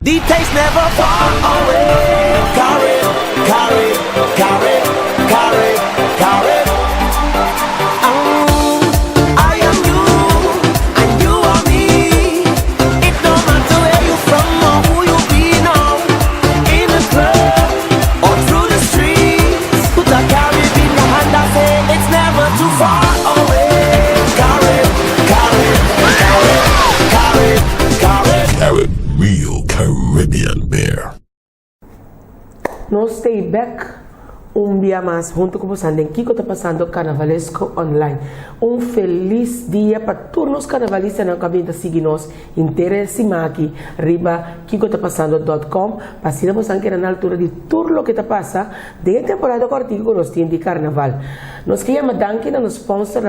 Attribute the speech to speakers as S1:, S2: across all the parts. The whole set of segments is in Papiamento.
S1: The taste never far away. Carib, Carib, Carib, Carib, Carib. Oh, I am you, and you are me. It don't matter where you from or who you be now. In the club or through the streets. Put a Carib in your hand and say it's never too far away. Carib, Carib, Carib, Carib, Carib.
S2: Carib Real Caribbean Beer.
S3: Nos ta back un dia mas hunto cu boso den Kico Ta Pasando Carnavalesco Online. Un feliz dia pa tur nos carnavalistanan cu a sigui nos henter siman aki riba kikotapasando.com pa asina boso keda na altura di tur loke ta pasa den temporada cortico cu nos tin di carnaval. Nos kier yama danki na nos sponsor,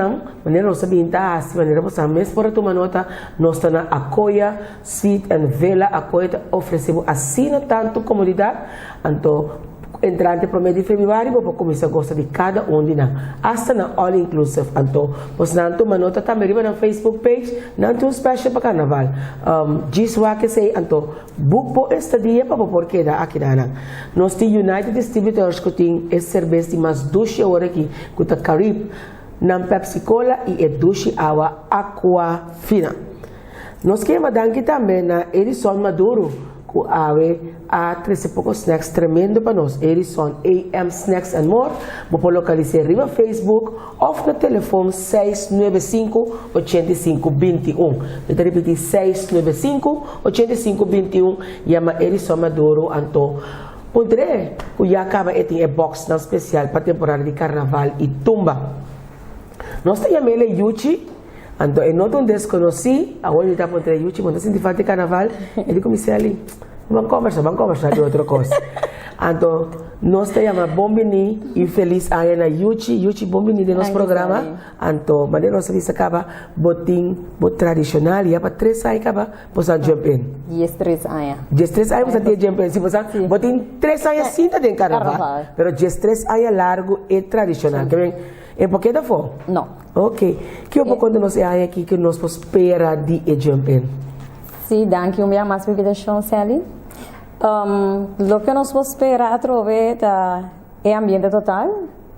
S3: manera nos a bin ta hasi, manera boso mes por tuma nota, nos ta na Akoya Suite and Villa. Akoya ta ofrece asina tanto comodidad, anto entrante prome di februari, bo por cuminsa gosa di cada un di nan. Hasta na all inclusive. Anto, boso tuma nota tambe riba na Facebook page, nan tin un special pa carnaval. Djis wak esey, anto, book bo estadia pa por keda aki nan. Nos tin United Distributors cu tin e cerbes di mas dushi awor aki, cu ta Carib, nan Pepsi Cola y e dushi awa Aquafina. Nos kier danki tambe na Edison Maduro, cu awe a trece poco snacks tremendo pa nos. Edison AM Snacks and More. Bo por localisa riba Facebook of na telefon 695 8521. Mi ta ripiti, 695 8521. Yama Edison Maduro anto puntr'e cu ya caba e tin e box nan special pa temporada di carnaval y tumba. Nos ta yam'e Yuchi. Anto, e no un desconoci, awor mi ta puntra Yuchi, bo ta sinti falta di carnaval? E di, "Comisario, ban conversa di otro cos." Anto, nos ta yama bonbini y feliz aña na Yuchi. Yuchi, bonbini den nos programa. Anto, manera nos a caba, bo tin, bo tradicional, ya pa 3 aña caba, bo a jump in.
S4: 13 aña.
S3: 13 aña bo tin jump in. Si bo bo tin 3 aña sinta den carnaval.
S4: Carnaval.
S3: Pero 13 aña largo e tradicional. Ke men, e por ta fo?
S4: No.
S3: Ok. Kico bo por conta nos aki cu nos por spera di e jump in?
S4: Si, danki un biaha mas pa e invitacion, Sally. Loke nos por spera atrobe ta e ambiente total,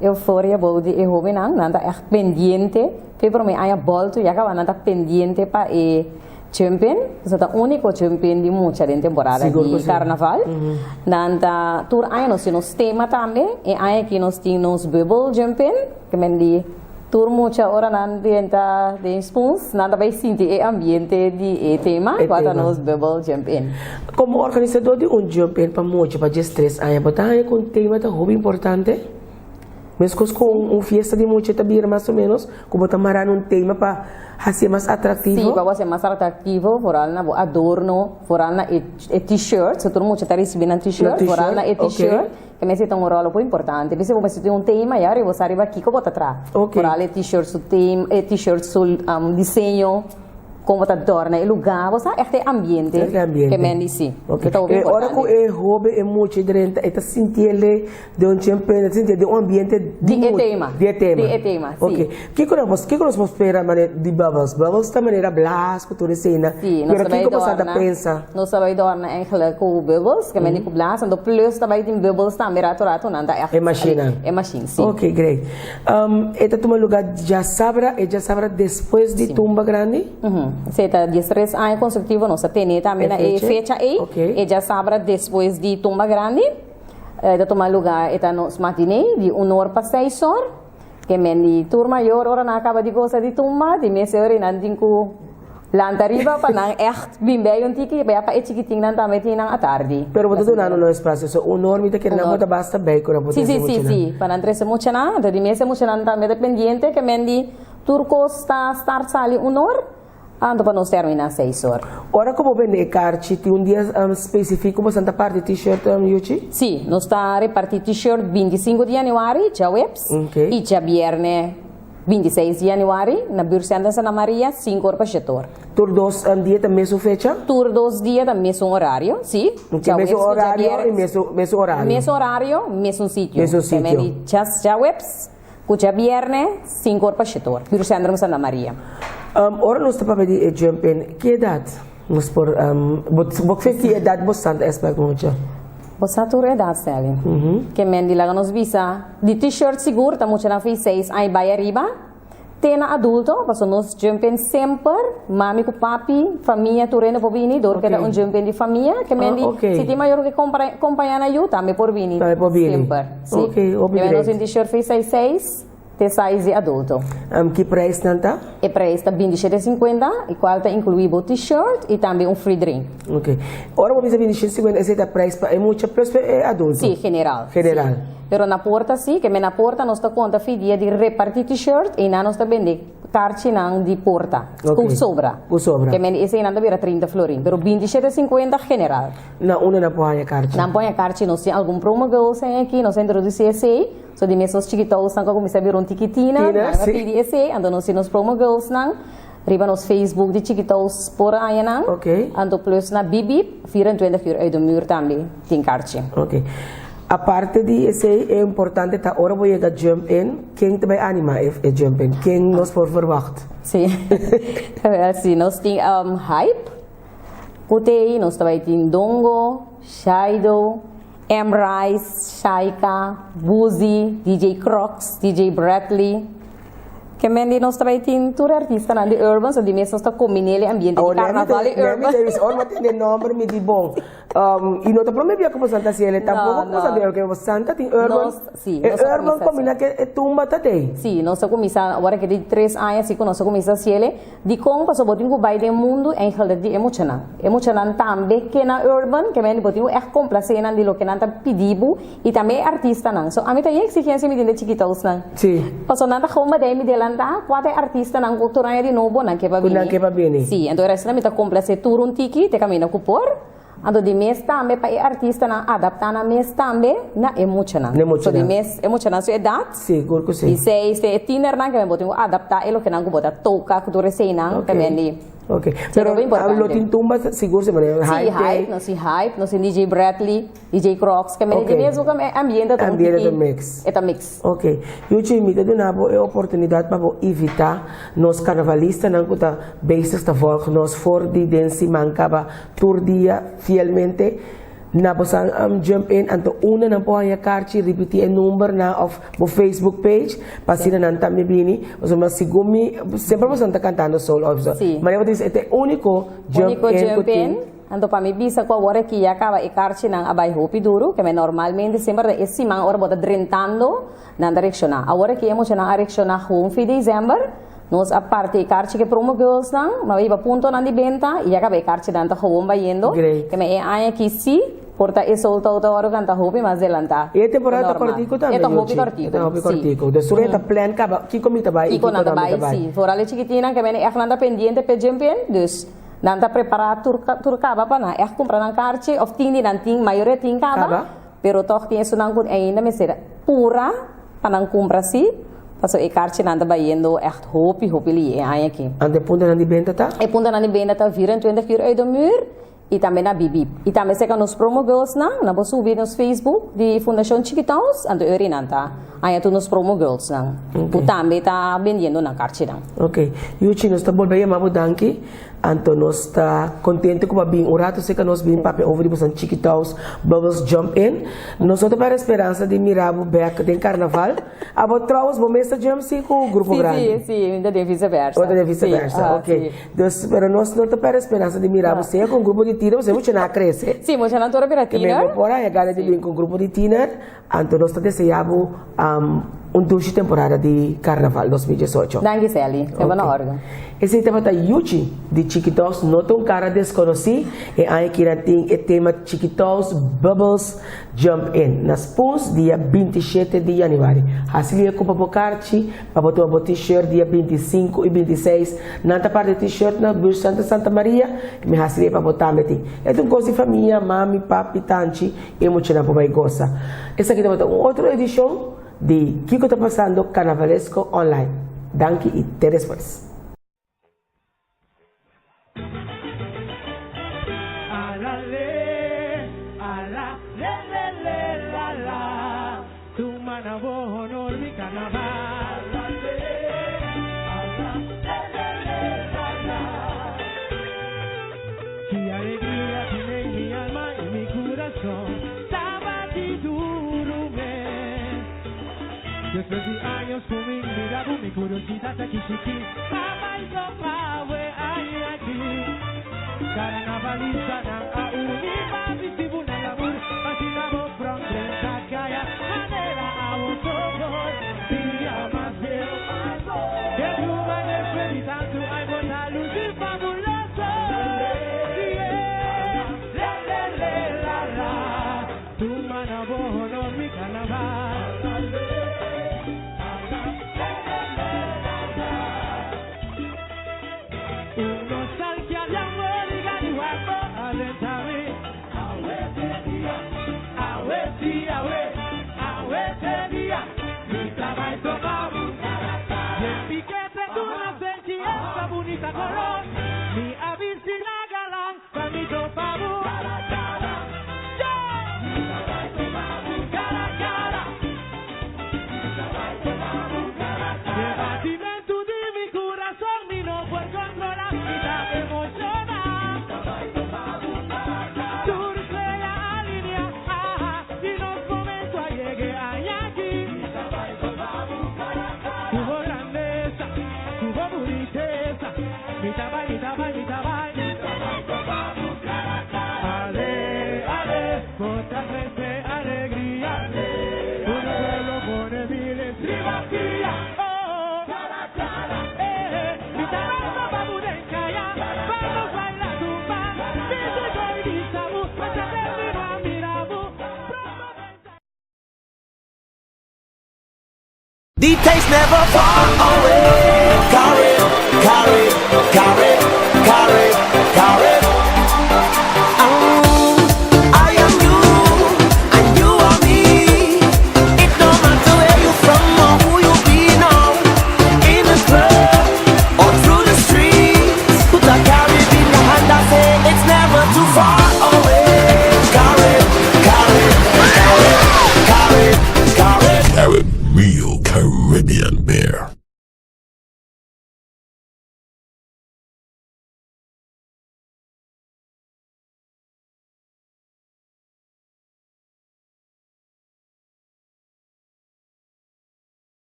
S4: euforia bou di e hobennan, nan ta echt pendiente, pe prome aña bolto, ya caba nan ta pendiente pa e jump in, e ta unico jump in di mucha den temporada
S3: Sigur
S4: di
S3: cu si.
S4: carnaval. Nan ta tur aña nos tin nos tema tambe, e aña aki nos tin nos bubble jump in, ke men di tur mucha ora nan drenta den spons, nan ta bay sinti e ambiente di e tema,
S3: E
S4: cual
S3: tema.
S4: nos bubble jump in.
S3: Como organisador di un jump in pa mucha pa 13 aña, bo ta haya cu un tema ta hopi importante? Mescos cu un fiesta di mucha ta bira mas o menos, cu bo ta mara un tema pa haci mas atractivo.
S4: Si, pa ser mas atractivo, vooral na adorno, vooral na e t-shirt, so tur mucha ta ricibiendo un t-shirt,
S3: Na t-shirt,
S4: vooral na e t-shirt, cu mester ta un rol hopi importante. Bisa bo tin un tema, ya, bo sabi kico bo ta traha. Vooral e t-shirt su tema, e t-shirt su diseño, con bo ta adorna e lugar, bo echt e ambiente.
S3: E ambiente.
S4: Ke men si. Ta
S3: E ora cu
S4: importante.
S3: e hoben e mucha drenta, e ta sinti den un jump in, sinti den un ambiente
S4: Di e tema.
S3: Di e tema.
S4: Di e tema, si.
S3: Ok. Kico nos por spera manera di bubbles? Bubbles ta manera blaas, cu tur esey.
S4: Si, nos
S3: Pero
S4: tambe
S3: kico bo ta
S4: dorna.
S3: pensa?
S4: Nos tambe dorna eigenlijk cu bubbles, ke men di cu blaas, anto plus tambe tin bubbles tambe rato rato nan ta echt.
S3: E machine.
S4: E machine, si.
S3: Ok, great. E ta tuma lugar diasabra, e diasabra despues di Tumba Grandi?
S4: Si, ta 13 aña consecutivo, nos tin tambe
S3: E
S4: na e
S3: fecha?
S4: fecha ey. E diasabra despues di Tumba Grandi. Ta tuma lugar e ta nos matiné di 1 or pa 6 or. Ke men di tur mayor ora nan caba di gosa di tumba, di mes ora nan tin cu lanta riba pa nan echt bin bij un tiki, pa pa e chikitin nan tambe tin nan atardi.
S3: Pero bo ta duna nan espacio, so 1 or mi ta kere nan
S4: 1 or.
S3: bo ta basta bij cu nan por trece mucha nan.
S4: Si, pa nan trece mucha nan, anto di mes mucha nan tambe dependiente, ke men di tur cos ta start sali 1 or, anto pa nos termina 6 or.
S3: Ora cu bo bende carchi, tin un dia specifico bo ta parti t-shirt, Yuchi?
S4: Si, nos ta reparti t-shirt 25 di januari, diahuebs, y diabierna 26 di januari, na Buurtcentrum Santa Maria, 5 or pa 7 or.
S3: Tur dos dia ta mesun fecha?
S4: Tur dos dia ta mesun horario, si.
S3: Ok, mesun horario y mesun horario.
S4: Mesun horario, mesun sitio.
S3: Mesun sitio.
S4: Tambe diahuebs, cu diabierna, 5 or pa 7 or. Buurtcentrum Santa Maria.
S3: Ora nos ta papia di jump in, ki edad? Nos por, bo, bo fe ki edat bo santa expect mucha?
S4: Bo sa tur edat, Sally. Ke men di laga nos bisa, di t-shirt sigur ta muchanan fi seis aña bai ariba, te na adulto, paso nos jump in semper, mami ku papi, famia tur hende por bini, dor keda un jump in di famia, ke men di, si tin mayor ku ke kompaña na yu, tambe por bini.
S3: Tambe por bini.
S4: Semper, si. Ke men nos tin t-shirt fi seis seis. Te size di adulto.
S3: Ki prijs nan ta?
S4: E prijs ta binti shete sinkuenta i kual ta inkluí bo t-shirt i tambe un free drink.
S3: Ok. Ora bo bisa binti shete sinkuenta esei ta prijs pa e mucha plus pa e adulto?
S4: Sí, general.
S3: General.
S4: Sí. Pero na porta sí, ke men na porta nos ta konta fi dia di repartí t-shirt i nan nos ta bende karchinan di porta.
S3: Ok.
S4: Ku sobra.
S3: Ku sobra.
S4: Ke men eseinan ta bira trinta florin. Pero binti shete sinkuenta general.
S3: Na unda nan por haña karchi?
S4: Nan por haña karchi, nos tin algun promo girls aki, nos a introdusí esei. So di mes nos chikitousnan ku a kuminsá bira un tikitina,
S3: Tina,
S4: nan a
S3: sí.
S4: pidi esei, anto nos tin nos promo girlsnan riba nos Facebook di Chikitous por aña nan.
S3: Ok.
S4: Anto plus na Bibib, 24 uur uit de muur tambe tin karchi.
S3: Ok. Aparte di esei, e importante ta ora bo yega jump in, ken ta bai anima e e jump in? Ken nos por verwacht?
S4: Sí. Wel sí, nos tin Hype, ku t'ei, nos ta bai tin Dongo, Shaido, M-Rice, Shaika, Boozy, DJ Crocs, DJ Bradley. Ke men di nos ta bai tin tur artistanan di urban, so di mes nos ta kombiné e ambiente di karnaval i urban.
S3: Ora mi a tende nomber mi di bon. I no ta prome bia ku boso ta hasi ele tampoco ku boso ta urban. Boso ta tin urban.
S4: Nos, si,
S3: E
S4: nos a
S3: urban
S4: kuminsá
S3: kombiná ke e tumba ta tei.
S4: Si, nos a kuminsá ora ke di tres aña si ku nos a kuminsá hasi ele. Dikon? Pasobra bo tin ku bai den mundu eigenlijk di e muchanan. E muchanan tambe ke na urban, ke men bo tin ku ègt komplasé nan di loke nan ta pidi bo i tambe e artistanan. So ami ta e eksigensia mi tin de chikitousnan.
S3: Sí.
S4: Pasobra nan ta gewoon badei mi delantá kua ta e artistanan ku tur aña di nobo nan ke pa
S3: Ku
S4: bini.
S3: nan ke pa bini.
S4: Sí, anto e resto nan mi ta komplasé tur un tiki te kaminda ku por. Anto di mes tambe pa e artistanan adaptá nan mes tambe na e muchanan.
S3: Na e muchanan.
S4: So di mes e muchanan su edat.
S3: Sigur ku si.
S4: Di seis te e tienernan ke men bo tin ku adaptá e lokenan ku bo ta toka ku tur eseinan ke men di.
S3: Ok.
S4: Si
S3: Pero
S4: hopi importante.
S3: lo tin tumba sigur si manera
S4: Si
S3: hype
S4: hype,
S3: te.
S4: nos tin hype, nos tin DJ Bradley, DJ Crocs ke men
S3: Ok.
S4: di mes bo e ambiente ta un
S3: Ambiente ta
S4: tiki
S3: mix.
S4: E ta mix.
S3: Ok. Yuchi mi ta duna bo e oportunidat pa bo invitá nos karnavalistanan ku ta bezig ta volg nos for di den siman kaba Tur dia fielmente na bo san jump in anto unda nan por haña karchi ripiti e number na of bo Facebook page pa asina nan tambe bini pasobra segun mi semper boso ta kantando soul of so
S4: Sí.
S3: manera bo ta bisa e ta e uniko jump
S4: Uniko
S3: in ku
S4: jump
S3: tin.
S4: in anto pa mi bisa ku awor aki ya kaba e karchinan a bai hopi duru ke mi normalmente semper ta e siman ora bo ta drentando Nan ta reakshoná. Awor aki e muchanan a reakshoná gewoon fi december. Nos a parti e karchi ku e promo girls nan, ma riba puntonan di benta i ya kaba e karchinan ta gewoon bayendo.
S3: Great.
S4: Ke men e aña aki sí por ta e sold out awor ku ta hopi mas delantá
S3: I e temporada ta
S4: ku normal.
S3: kòrtiku tambe,
S4: E ta hopi
S3: Yuchi.
S4: kòrtiku,
S3: E ta hopi
S4: sí.
S3: kòrtiku. Dus tur e ta plan kaba kiko mi ta bai i
S4: Kiko
S3: kiko
S4: nan ta
S3: nan mi
S4: bai,
S3: ta bai.
S4: sí. Foral e chikitinnan ke men ègt nan ta pendiente p'e djempen, dus nan ta prepará tur tur kaba pa nan ègt kumpra nan karchi òf tin di nan tin, mayoria tin kaba.
S3: Kaba.
S4: Pero tòg tin esunnan ku ainda mester pura pa nan kumpra sí, pasobra e karchinan ta bayendo ègt hopi hopi lié e aña aki.
S3: Anto e puntonan di benta ta?
S4: E puntonan di benta ta 24 uur uit de muur i tambe na Bibib. I tambe serka nos promo girlsnan, nan por subi nos Facebook di Fundashon Chikitous, anto e ori nan ta aña tur nos promo girlsnan ku tambe ta bendiendo nan karchinan.
S3: Ok. Yuchi, nos ta bolbe yama bo danki. Anto nos ta contento cu bo a bin un rato cerca nos bin papia over di boso Chiquitous Bubbles Jump In. Nos no ta perde speransa di mira bo bek den carnaval. Abo trouwens bo mes ta jump si cu grupo grandi?
S4: Si, si, mi ta den vice versa.
S3: Bo ta den vice versa, ok. Dus, pero nos no ta perde speransa di mira bo sea cu un grupo di tiener, pasobra muchanan a crece.
S4: Si, muchanan tur a bira tiener.
S3: Ke men bo por a yega di bin cu un grupo di tiener. Anto nos ta desea bo un dushi temporada di Carnaval 2018.
S4: Danki Sally, te bo na orde.
S3: Esei tabata Yuchi di Chiquitous no ta un cara desconoci, e aña aki nan tin e tema Chiquitous Bubbles Jump In na Spoons dia 27 di januari. Haci lia cumpra bo carchi pa bo tuma bo t-shirt dia 25 y 26 nan ta parti t-shirt na Buurt Center Santa Maria y mi haci lia pa bo tambe tin. E ta un cos di famia, mami, papi, tanchi. E muchanan por bai gosa. Esaki tabata un otro edishon di Kiko ta pasando Carnavalesco Online. Danki i te despues.
S1: The taste never far away.